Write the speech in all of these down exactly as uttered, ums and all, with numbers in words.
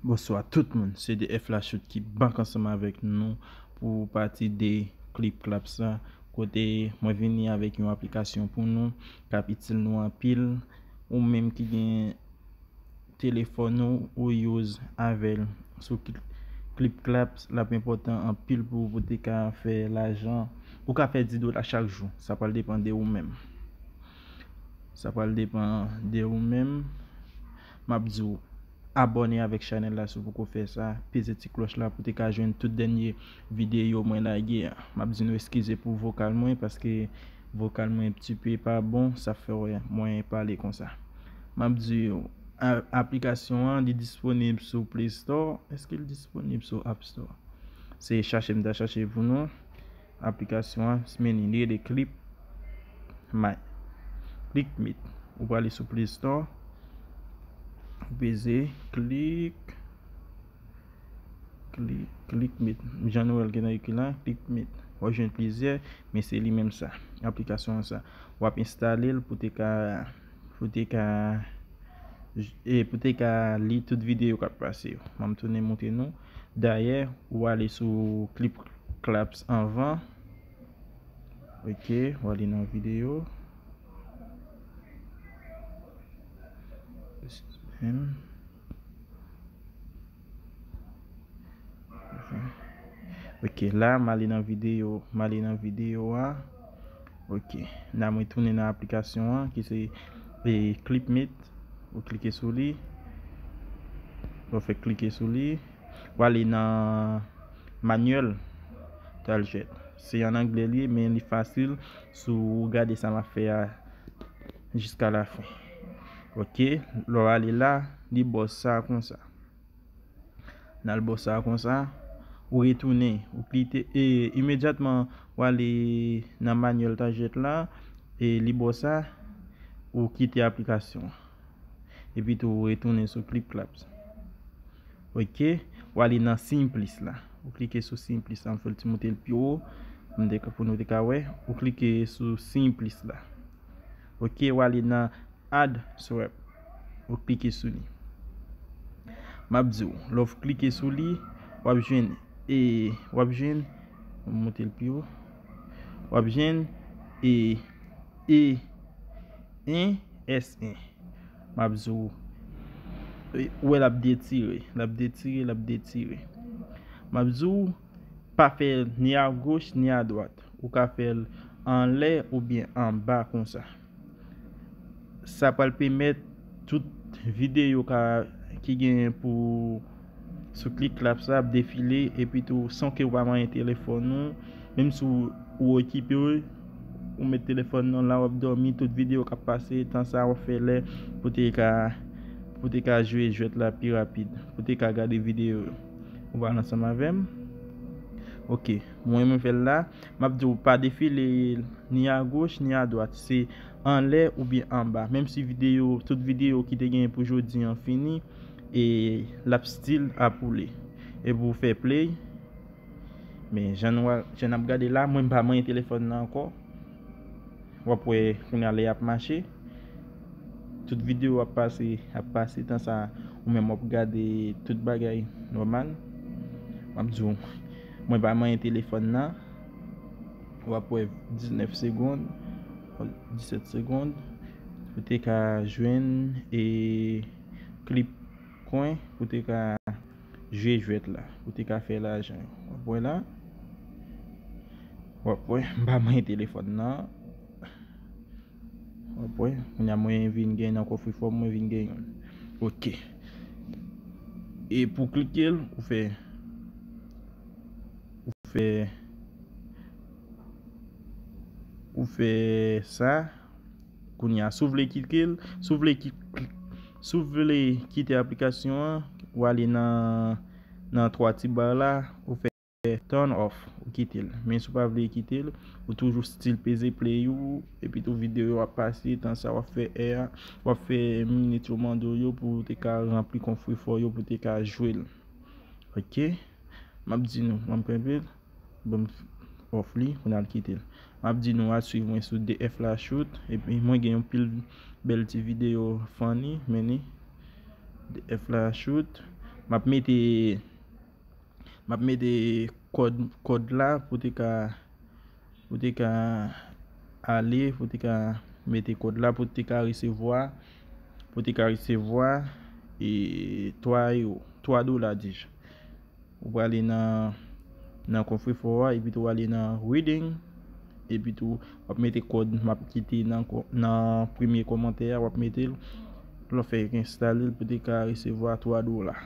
Bonswa tout moun, se D F Lachoute ki back ansanm avèk nou pou pati de Clip Clap sa, kote mwen vini avèk yon aplikasyon pou nou k ap itil nou anpil. Ou menm ki gen telefòn ou, ou use avè l sou Cli-, Clip Clap, l ap enpòtan anpil pou ou, pou te ka fè lajan. Ou ka fè dis dola chak jou, sa pral depann de ou menm. Sa pral depann de ou menm. M ap di w, abòne avèk chanèl la si w poko fè sa, peze ti klòch la pou te ka jwenn tout dènye videyo mwen lage a. M ap di nou eskize pou vokal mwen, paske vokal mwen yon ti pe pa bon, sa fè wè mwen pale konsa. M ap di w, a-, aplikasyon an, li disponib sou Play Store. Èske l disponib sou App Store? Se chache m ta chache pou nou. Aplikasyon an, men li rele Clip My, Clickmate. Ou prale sou Play Store, ou peze Click, Click, Clickmate. Jan nou wè l gen nan ekri la, Clickmate. W ap jwenn plizyè, men se li menm sa, aplikasyon an sa. W ap enstale l pou te ka, pou te ka, e pou te ka li tout videyo k ap pase yo. M ap tounen montre nou. Dayè, ou ale sou Clip Claps anvan. Ok, w ale nan videyo. Ok, la, m ale nan videyo, m ale nan videyo a. Ok, la mwen tounen nan aplikasyon an ki se, e, Clipmate. Ou klike sou li. Ou fè klike sou li. W ale nan manual target. Se an anglè li ye, men li fasil si w gade sa m ap fè a jiska la fen. Ok, lè w ale la, li ba w sa konsa. Nan l ba w sa konsa, ou retounen, ou klike, e imedyatman w ale nan manual target la, e li ba w sa, ou kite aplikasyon an. Epi tou ou retounen sou Clip Claps. Ok, ou ale nan siy plis la. Ou klike sou siy plis la, m fè l ti monte l pi wo, m te ka, pou nou te ka wè. Ou klike sou siy plis la. Ok, ou ale nan Add Swipe. Ou klike sou li. M ap di w, lè w klike sou li, w ap jwenn, e, w ap jwenn, m monte l pi wo. W ap jwenn, e, e, en, S en. M ap di w, e, ou wè l ap detire, l ap detire, l ap detire. M ap di w, pa fè ni agoch ni adwat. Ou ka fè l anlè oubyen anba konsa. Sa pral pèmèt tout videyo ka, ki genyen pou sou Clip Claps la ap defile, epi tou san ke w pa manyen telefòn ou, menm si w, ou okipe, ou met telefòn nan la, w ap dòmi, tout videyo k ap pase, tan sa w ap fè lè pou te ka, pou te ka jwe jwèt la pi rapid, pou te ka gade videyo yo. Ou pral ansanm avè m? Ok, mwen, mwen fè l la. M ap di w pa defile ni agoch ni adwat. Se anlè oubyen anba. Menm si videyo, tout videyo ki te genyen pou jodi an fini, e l ap still ap woule. E pou w fè play, men jan nou a, jan n ap gade la, mwen m pa manyen telefòn nan ankò. W ap wè kounye a lè y ap mache. Tout videyo ap pase, ap pase tan sa, ou menm w ap gade tout bagay nòmal. M ap di w, mwen pa manyen telefòn nan. W ap wè diznèf segonn, disèt segonn, pou te ka jwenn e Clip Coin, pou te ka jwe jwèt la, pou te ka fè lajan. W ap wè la. W ap wè, m pa manyen telefòn nan. W ap wè, kounye a mwen vin gen nan kòfrefò m, mwen vin gen youn. Ok. E pou klike l, ou fè, ou fè, ou fè sa. Kounye a, si w vle kite l, si w vle ki-, si w vle kite aplikasyon an, ou ale nan, nan twa ti ba la, ou fè turn off, ou kite l. Men si w pa vle kite l, ou toujou still peze play ou, epi tou videyo yo ap pase, tan sa w ap fè è a, w ap fè minit yo mande w yo pou w te ka ranpli kòfrefò yo, pou w te ka jwe l. Ok? M ap di nou, m ap kanpe l. Ban m off li, kounye a l kite l. M ap di nou al swiv mwen sou D F Lachoute, epi mwen gen yon pil bèl ti videyo funny, men ni D F Lachoute. M ap mete m ap mete kòd kòd la pou te ka pou te ka ale pou te ka mete kòd la pou te ka resevwa pou te ka resevwa e twa ewo twa dola dija. Ou prale nan nan kofrefò a epi tou w ale nan reading epi tou w ap mete kòd m ap kite nan nan premye kòmantè a w ap mete l lè w fèk enstale l pou te ka resevwa twa dola.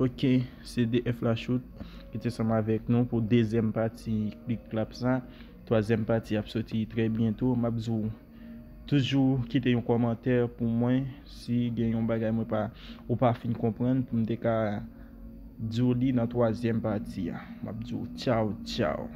Ok, se D F Lachoute ki te ansanm avèk nou pou dezyèm pati Click Clap sa. Twazyèm pati ap soti trè byento. M ap di w toujou kite yon kòmantè pou mwen si gen yon bagay mwen pa ou pa fin konprann pou m te ka di w li nan twazyèm pati a. M ap di w tchaw tchaw.